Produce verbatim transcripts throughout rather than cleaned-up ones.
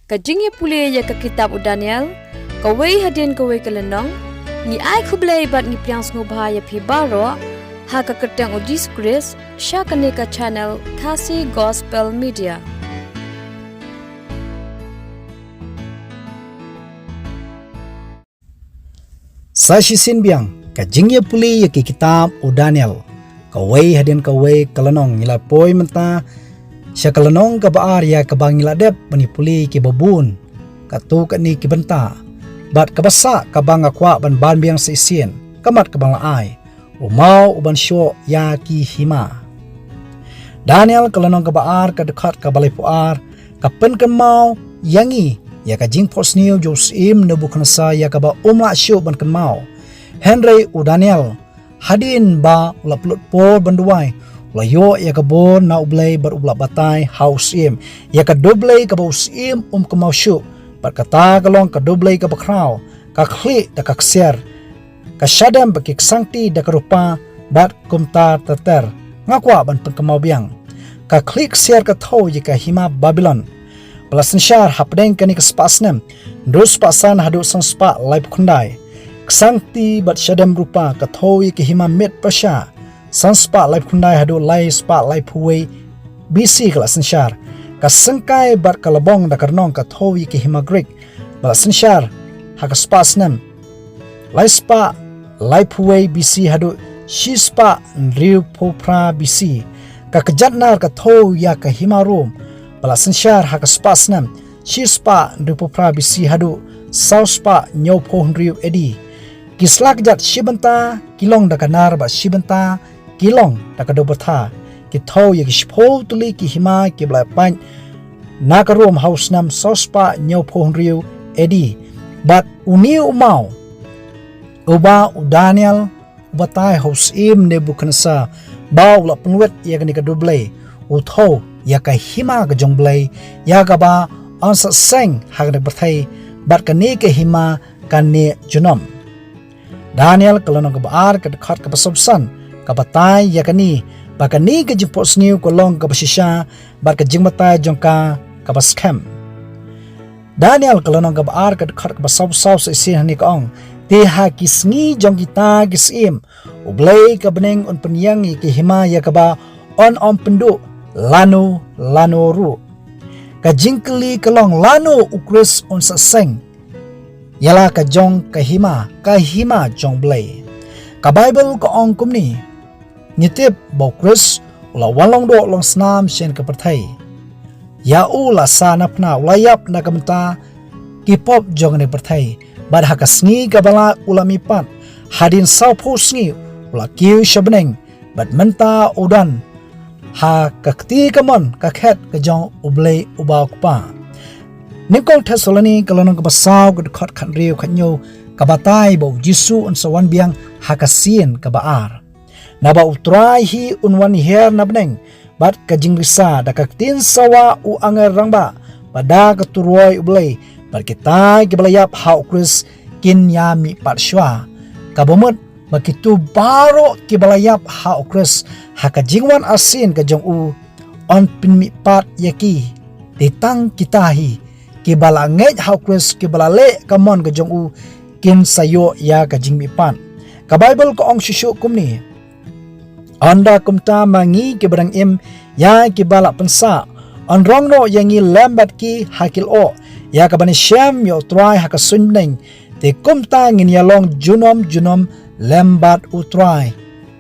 Ka jingïapule ïa ka kitab u Daniel, kawei hadien kawei ka lynnong. Ngi ai khublei bad ngi pdiang sngewbha ïa phi baroh ha ka kyrteng u Jisu Khrist, sha kane ka channel Khasi Gospel Media. Sa shisien biang, ka jingïapule ïa ki kitab u Daniel, kawei hadien kawei ka lynnong. Ngi la poi mynta sha ka lynnong kaba ar, ïa kaba ngi la dep ban ïapule kiba bun katto katne ki bynta. Bad kaba sah kaba nga kwah ban ban biang shisien, ka mat kaba nga la ai, u maw uban shoh ïa ki hima. Daniel ka lynnong kaba ar, ka dkhot kaba laiphew ar, ka pynkynmaw ïa ngi ïa ka jingphohsniew jong u syiem Nebukhadnessar, ïa kaba um lah shuh ban kynmaw. Hynrei u Daniel, hadien ba u la pynlut por ban duwai, u la ïoh ïa ka bor na U Blei bad u la batai ha u syiem ïa ka dohblei kaba u syiem um kynmaw shuh. Bad kata ka long ka dohblei kaba khraw, ka khlieh da ka ksiar, ka shadem bad ki ksangti da ka rupa, bad kumta ter ter. Nga kwah ban pynkynmaw biang. Ka khlieh ksiar ka thew ïa ka hima Babilon. Ba la synshar hapdeng kane ka spah snem hynriew spah san haduh san spah laiphew khyndai. Ksangti bad shadem rupa ka thew ïa ka hima Med Persia. San spah laiphew khyndai haduh lai spah laiphew wei B C ka la synshar. Ka syngkai bad ka lbong da ka rnong ka thew ïa ka hima Greek. Ba la synshar ha ka spah snem lai spah laiphew wei B C haduh shi spah hynriewphew phra B C. Ka kjat nar ka thew ïa ka hima Rom. Ba la synshar ha ka spah snem shi spah hynriewphew phra B C haduh saw spah hynñiewphew hynriew A D. Ki sla kjat shi bynta ki long da ka nar bad shi bynta ki long da ka dewbyrtha. Ki thew ïa ki shiphew tylli ki hima kiba la pait na ka Rom ha u snem saw spah hynñiewphew hynriew A D. Bad une u maw uba u Daniel u batai ha u syiem Nebukhadnessar ba u la pynwit ïa kane ka dohblei, u thew ïa ka hima ka jong U Blei, ïa kaba yn sa seng ha kane ka pyrthei, bad kane ka hima kan neh junom. Daniel ka lynnong kaba ar, ka dkhot kaba sawphew san, ka batai ïa kane, ba kane ka jingphohsniew ka long kaba shisha bad ka jingbatai jong ka kaba skhem. Daniel ka lynnong kaba ar, ka dkhot kaba sawphew saw, sa shisien hangne ka ong: Te ha ki sngi jong kita ki syiem, U Blei ka bneng un pynïeng ïa ki hima ïa kaba yn ym pynduh lano lano ruh. Ka jingkylli ka long, lano U Khrist un sa seng ïa la ka jong ka hima, ka hima jong U Blei? Ka Baibl ka ong kumne: Ngi tip ba U Khrist u la wan long doh long snam sha kane ka pyrthei. Ïa u la sa na phna, u la ïap na ka bynta ki pop jong kane ka pyrthei. Bad ha ka sngi kaba lai u la mihpat. Hadien sawphew sngi u la kiew sha bneng, bad mynta u don ha ka kti kamon ka khet ka jong U Blei Uba U Kpa. Nyngkong Thessaloni ka lynnong kaba saw, ka dkhot khathynriew khathynñiew, ka batai ba U Jisu un sa wan biang ha ka sien kaba ar. Naba U Trai hi un wan hiar na bneng bad ka jingrisa, da ka ktien sawa u angel rangbah, bad da ka turoi U Blei, bad kita kiba la ïap ha U Khrist kin ïamihpat shuwa. Kaba mut ba kito baroh kiba la ïap ha U Khrist ha ka jingwan arsien ka jong u, yn pynmihpat ïa ki. Te tang kita hi kiba la ngeit ha U Khrist, kiba la leh ka mon ka jong u, kin sa ïoh ïa ka jingmihpat. Ka Baibl ka ong shuh shuh kumne: Ynda kumta ma ngi kiba dang im, ïa kiba la pynsah, yn rong noh ïa ngi lem bad ki ha ki lyoh, ïa kaban ïashem ïa U Trai ha ka suiñ bneng. Te kumta ngin ïalong junom junom lem bad U Trai.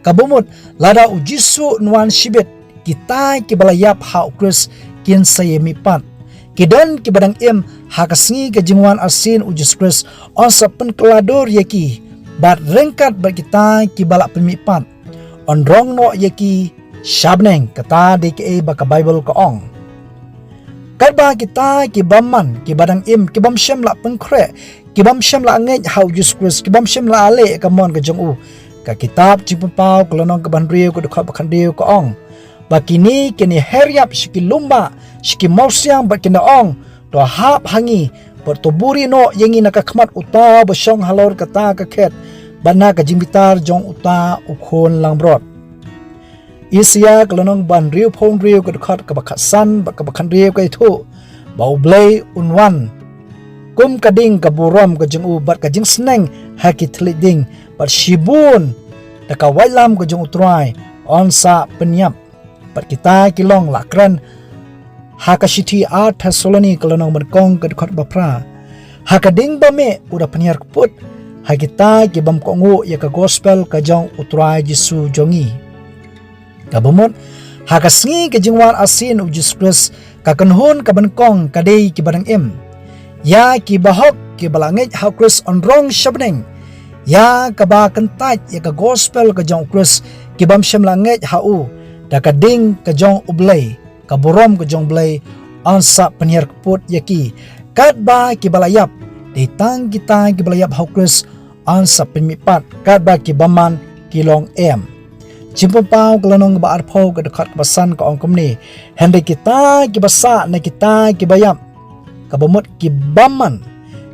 Kaba mut, lada U Jisu un wan shibit, kita kiba la ïap ha U Khrist kin sa ïamihpat. Ki don kiba dang im ha ka sngi ka jingwan arsien U Jisu Khrist, yn sa pynkylla dur ïa ki, bad ryngkat bad kita kiba la pynmihpat, yn rong noh ïa ki sha bneng. Kata dei kaei ba ka Baibl ka ong. Katba kita ki bym man, ki ba dang im, ki bym shym la pynkhreh, ki bym shym la ngeit ha U Jisu Khrist, ki bym shym la leh ka mon ka jong u, ka kitab Jingpynpaw ka lynnong kaba hynriew, ka dkhot ba khathynriew ka ong ba kine kin ïaher ïap sha ki lum bah, sha ki mawsiang, bad kin da ong: To hap ha ngi, bad to buhrieh noh ïa ngi na ka khmat uta uba shong halor kata ka khet, bad na ka jingbitar jong uta U Khun langbrot. Isaïah ka lynnong ba hynriewphew hynriew, ka dkhot kaba khatsan bad kaba khathynriew ka ïathuh ba U Blei un wan kum ka ding ka burom ka jong u bad ka jingsneng ha ki thylliej ding, bad shibun da ka waitlam ka jong U Trai yn sa pynïap. Bad kita ki long la kren ha ka shithi ar Thessaloni ka lynnong ba nyngkong ka dkhot ba phra. Ha ka ding ba mih u da pynhiar kput ha kita ki bym kohnguh ïa ka gospel ka jong U Trai Jisu jong ngi. Kaba mut, ha ka sngi ka jingwan arsien U Jisu Khrist, ka kynhun kaba nyngkong ka dei kiba dang im. Ïa kiba hok kiba la ngeit ha U Khrist yn rong sha bneng. Ïa kaba kyntait ïa ka gospel ka jong U Khrist, ki bym shym la ngeit ha u, da ka ding ka jong U Blei, ka burom ka jong U Blei, yn sa pynhiar kput ïa ki. Katba kiba la ïap, dei tang kita kiba la ïap ha U Khrist, yn sa pynmihpat, katba ki bymman ki long em. Jingpynpaw ka lynnong kaba arphew ka dkhot kaba san ka ong kumne. Hynrei kita kiba sah na kita kiba ïap, kaba mut ki bymman,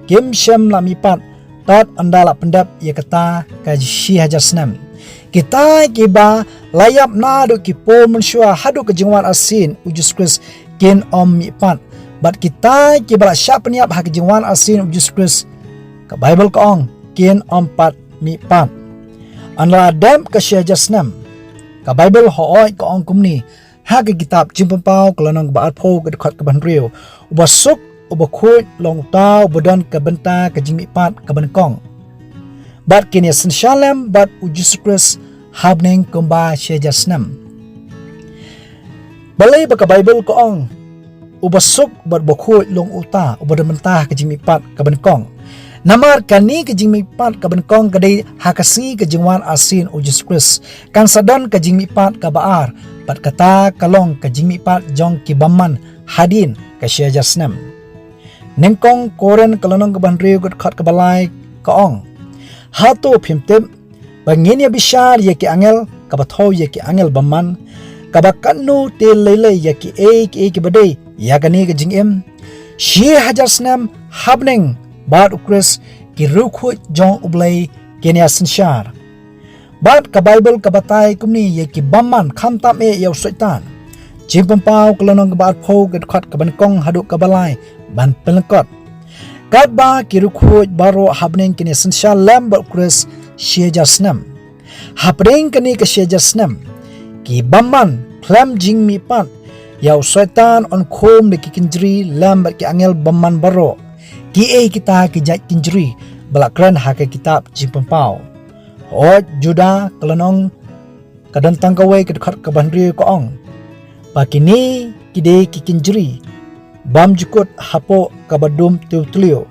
kim shym la mihpat tad ynda la pyndep ïa kata ka shi hajar snem. Kita kiba la ïap naduh ki por mynshuwa haduh ka jingwan arsien U Jisu Khrist kin ym mihpat. Bad kita kiba la shah pynïap ha ka jingwan arsien U Jisu Khrist, ka Baibl ka ong, kin ym pat mihpat. Ynda la dep ka shi hajar snem, ka Baibl hooid ka ong kumne, ha ka kitab Jingpynpaw ka lynnong kaba arphew ka dkhot kaba hynriew, uba suk uba khuid long uta uba don ka bynta ka jingmihpat kaba nyngkong. Bad kin ïasynshar lem bad U Jisu Khrist ha bneng kumba shi hajar snem. Balei ba ka Baibl ka ong, uba suk bad uba khuid long uta uba don bynta ka jingmihpat kaba nyngkong? Namar kane ka jingmihpat kaba nyngkong ka dei ha ka sngi ka jingwan arsien U Jisu Khrist. Kan sa don ka jingmihpat kaba ar, bad kata ka long ka jingmihpat jong ki bymman hadien ka shi hajar snem. Nyngkong Korinth ka lynnong kaba hynriew ka dkhot kaba lai ka ong, hato phim tip ba ngin ïa bishar ïa ki angel kaba thew ïa ki angel bymman? Kaba katno te lei lei ïa kiei kiei kiba dei ïa kane ka jingim. Shi hajar snem ha bneng bad U Khrist, ki riewkhuid jong U Blei kin ïasynshar. Bad ka Baibl ka batai kumne ïa ki bymman, khamtam eh ïa u Soitan. Jingpynpaw ka lynnong kaba arphew ka dkhot kaba nyngkong haduh kaba lai ban pynlyngkot. Katba ki riewkhuid baroh ha bneng kin ïasynshar lem bad U Khrist shi hajar snem. Hapdeng kane ka shi hajar snem, ki bymman khlem jingmihpat ïa u Soitan yn khum da ki kynjri lem bad ki angel bymman baroh. Kiei kita ki jait kynjri ba la kren ha ka kitab Jingpynpaw? Hooid, Juda ka lynnong ka don tang kawei ka dkhot kaba hynriew ka ong, ba kine ki dei ki kynjri bymjukut hapoh kaba dum tiew tliw.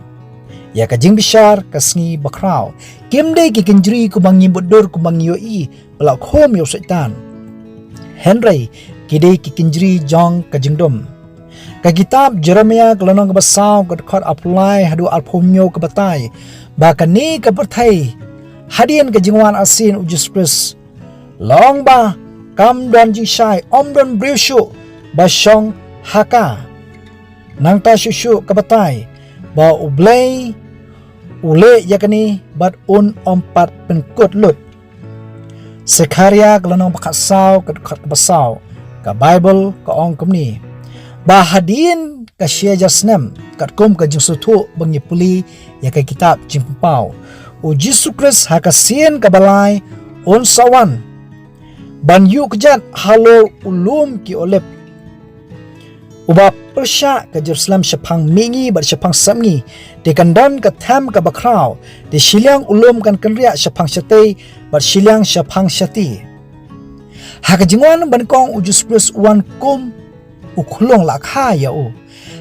Ïa ka jingbishar ka sngi bakhraw. Kim dei ki kynjri kumba ngi mutdur kumba ngi ïohi ba la khum ïa u Soitan. Hynrei ki dei ki kynjri jong ka jingdum. Ka kitab Jeremiah ka lynnong kaba saw ka dkhot arphew lai haduh arphew hynñiew ka batai ba kane ka pyrthei hadien ka jingwan arsien U Jisu Khrist, long ba kam don jingshai, ym don briew shuh ba shong ha ka. Nangta shuh shuh ka batai ba U Blei u leh ïa kane bad un ym pat pynkut lut. Sekharia ka lynnong ba khatsaw ka dkhot kaba saw, ka Baibl ka ong kumne, ba hadien ka shi hajar snem, katkum ka jingsngewthuh ba ngi pule ïa ka kitab Jingpynpaw, U Jisu Khrist ha ka sien kaba lai un sa wan ban ïuh kjat halor u lum ki Olib, uba pyrshah ka Jerusalem shaphang mihngi bad shaphang sepngi. Te kan don ka them kaba khraw, te shiliang u lum kan kynriah shaphang shatei bad shiliang shaphang shati. Ha ka jingwan banyngkong U Jisu Khrist u wan kum u khlung, la kha ïa u.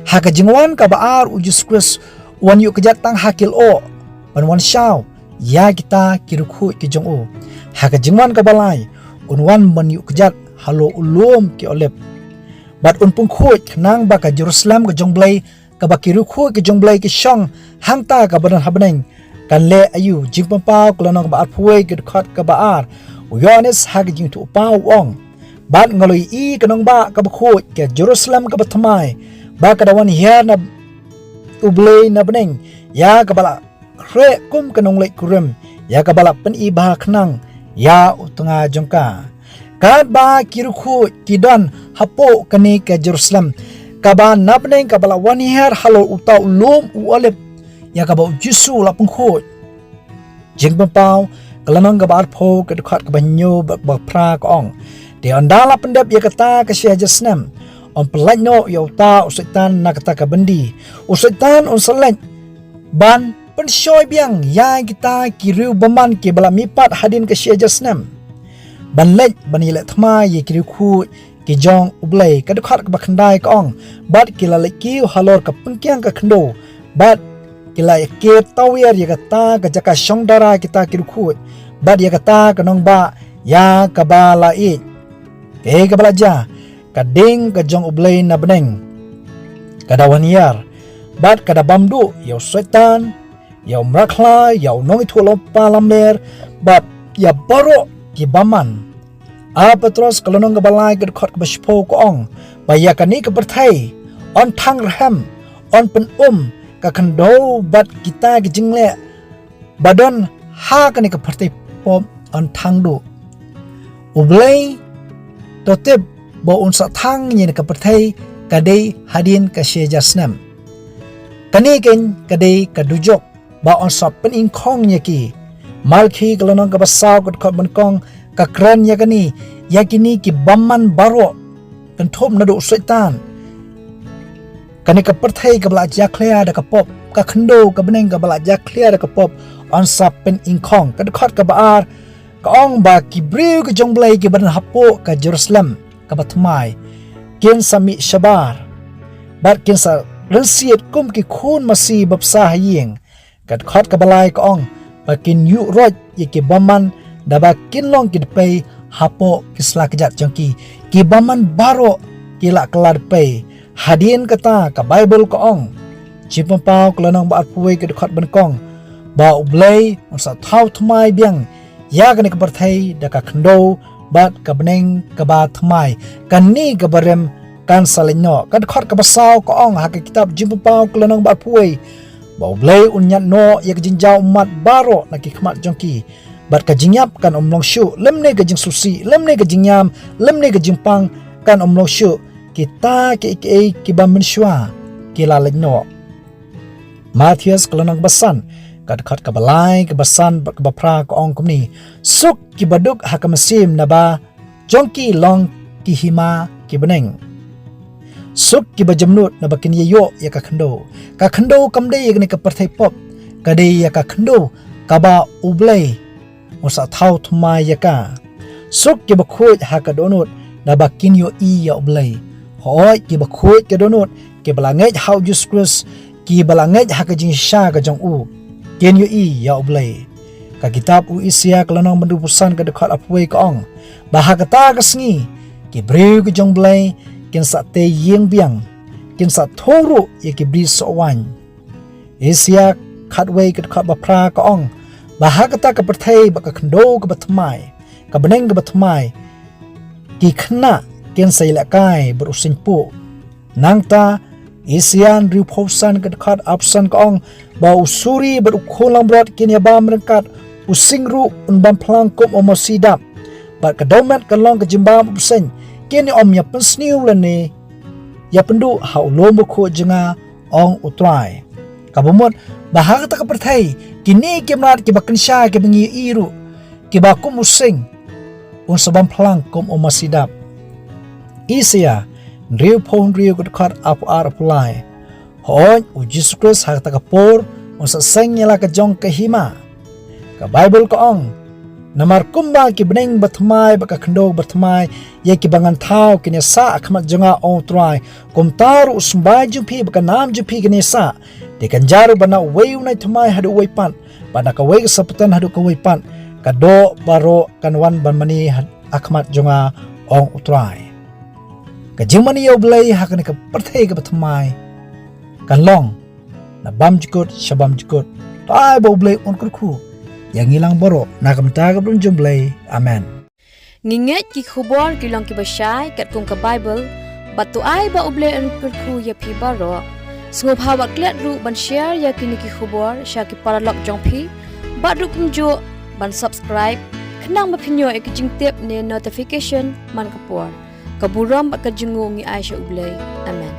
Ha ka jingwan kaba ar U Jisu Khrist u wan ïuh kjat tang ha ki lyoh ban wan shaw ïa kita ki riewkhuid ki jong u. Ha ka jingwan kaba lai un wan ban ïuh kjat halor u lum ki Olib. Bad un pynkhuid khnang ba ka Jerusalem ka jong Blei, kaba ki riewkhuid ki jong Blei ki shong hangta kaba don ha bneng, kan leh aïu? Jingpynpaw ka lynnong kaba arphew wei ka dkhot kaba ar. U Ïoannis ha ka jingïathuhpaw u ong, bad nga la ïohi ka nongbah kaba khuid, ka Jerusalem kaba thymmai, ba ka da wan hiar na U Blei na bneng, ïa kaba la khreh kum ka nongleit kurim, ïa kaba la pyni bha khnang ïa u tnga jong ka. Katba ki riewkhuid ki don hapoh kane ka Jerusalem, kaba na bneng kaba la wan hiar halor uta u lum u Olib, ïa kaba u Jisu u la pynkhuid. Jingpynpaw, ka lynnong kaba arphew, ka dkhot kaba hynñiew bad kaba phra ka ong: Te ynda la pyndep ïa kata ka shi hajar snem, yn pyllait noh ïa uta u Soitan na kata ka byndi. U Soitan un sa leit ban pynshoi biang ïa kita ki riewbymman kiba la mihpat hadien ka shi hajar snem, ban leit ban ïaleh thymmai ïa ki riewkhuid ki jong U Blei. Ka dkhot kaba khyndai ka ong: Bad ki la leit kiew halor ka pynkiang ka khyndew, bad ki la ïakit tawiar ïa kata ka jaka shong dara kita ki riewkhuid, bad ïa kata ka nongbah ïa kaba la ïeit. Kaei kaba la jia? Ka ding ka jong U Blei na bneng ka da wan hiar, bad ka da bam duh ïa u Soitan, ïa u mrad khla, ïa u nongïathuhlypa lamler, bad ïa baroh ki bymman. A Petros ka lynnong kaba lai, ka dkhot kaba shiphew ka ong ba ïa kane ka pyrthei yn thang rhem, yn pynum, ka khyndew bad kita ki jingleh ba don ha kane ka pyrthei pop yn thang duh. U Blei to tip ba un sa thang ïa kane ka pyrthei ka dei hadien ka shi hajar snem. Kane keiñ ka dei ka dujok ba yn sa pynïngkhong ïa ki. Malakhi ka lynnong kaba saw, ka dkhot ba nyngkong ka kren ïa kane, ïa kine ki bymman baroh, kynthup naduh u Soitan. Kane ka pyrthei kaba la jakhlia da ka pop, ka khyndew, ka bneng kaba la jakhlia da ka pop, yn sa pynïngkhong. Ka dkhot kaba ar ka ong ba ki briew ki jong U Blei kiba don hapoh ka Jerusalem kaba thymmai kin sa mih shabar, bad kin sa rynsied kum ki khun masi ba bsa ha ïing. Ka dkhot kaba lai ka ong ba kin ïuh roit ïa ki bymman, da ba kin long ki dpei hapoh ki sla kjat jong ki. Ki bymman baroh ki la kylla dpei hadien kata. Ka Baibl ka ong, Jingpynpaw ka lynnong ba arphew wei, ka dkhot ba nyngkong, ba U Blei un sa thaw thymmai biang ïa kane ka pyrthei da ka khyndew bad ka bneng kaba thymmai. Kane kaba rem kan sa leit noh. Ka dkhot kaba saw ka ong ha ka kitab Jingpynpaw ka lynnong ba arphew wei, ba U Blei un ñiad noh ïa ka jingjaw ummat baroh na ki khmat jong ki, bad ka jingïap kan ym long shuh, lymne ka jingsngewsih, lymne ka jingïam, lymne ka jingpang kan ym long shuh. Kita kiei kiei kiba mynshuwa ki la leit noh. Mathaios ka lynnong ba san, ka dkhot kaba lai, kaba san bad kaba phra ka ong kumne: Suk kiba duk ha ka mynsiem, naba jong ki long ki hima ki bneng. Suk kiba jemnud, naba kin ïoh ïa ka khyndew. Ka khyndew kam dei ïa kane ka pyrthei pop, ka dei ïa ka khyndew kaba U Blei un sa thaw thymmai ïa ka. Suk kiba khuid ha ka dohnud, naba kin ïohi ïa U Blei. Hooid, kiba khuid ka dohnud, kiba la ngeit ha U Jisu Khrist, kiba la ngeit ha ka jingshisha ka jong u, kin ïohi ïa U Blei. Ka kitab u Isaïah ka lynnong ba hynriewphew san, ka dkhot arphew wei ka ong ba ha kata ka sngi ki briew ki jong U Blei kin sa tei ïing biang, kin sa thung ruh ïa ki bri soh waiñ. Isaïah khatwei, ka dkhot ba phra ka ong ba ha kata ka pyrthei bad ka khyndew kaba thymmai, ka bneng kaba thymmai, ki khynnah kin sa ïalehkai bad u seiñpuh. Nangta Isaïah hynriewphew san, ka dkhot arphew san ka ong ba u suri bad u khun langbrot kin ïabam ryngkat, u sing ruh un bam phlang kum u masi dap, bad ka dewmet kan long ka jingbam u bseiñ. Kin ym ïa pynsniew lane ïa pynduh ha u lum bakhuid jong nga, ong U Trai. Kaba mut ba ha kata ka pyrthei kine ki mrad kiba kynsha kiba ngi ïohi ruh, kiba kum u sing, un sa bam phlang kum u masi dap. Isaïah hynriewphew hynriew, ka dkhot arphew ar, arphew lai. Hooid, U Jisu Khrist ha kata ka por un sa seng ïa la ka jong ka hima. Ka Baibl ka ong: Namar kumba ki bneng bathymmai bad ka khyndew bathymmai ïa kiba ngan thaw kin ïasah ha khmat jong nga, ong U Trai, kumta ruh u symbai jong phi bad ka nam jong phi kin ïasah. Te kan jia ruh ba na uwei u nai thymmai haduh uwei pat, bad na kawei ka sopten haduh kawei pat. Ka doh baroh kan wan ban mane ha, ha khmat jong nga, ong U Trai. Ka jingmane ïa U Blei ha kane ka pyrthei kaba thymmai kan long na bymjukut sha bymjukut. To ai ba U Blei un kyrkhu ïa ngi lang baroh, na ka bynta ka burom jong U Blei. Amen. Ngi ngeit ki khubor ki long kiba shai katkum ka Baibl, bad to ai ba U Blei un kyrkhu ïa phi baroh. Sngewbha wat klet ruh ban share ïa kine ki khubor sha ki paralok jong phi, bad ruh kumjuh ban subscribe, khnang ba phin ïoh ïa ki jingtip ne notification man ka por. Ka burom bad ka jingnguh ngi ai sha U Blei. Amen.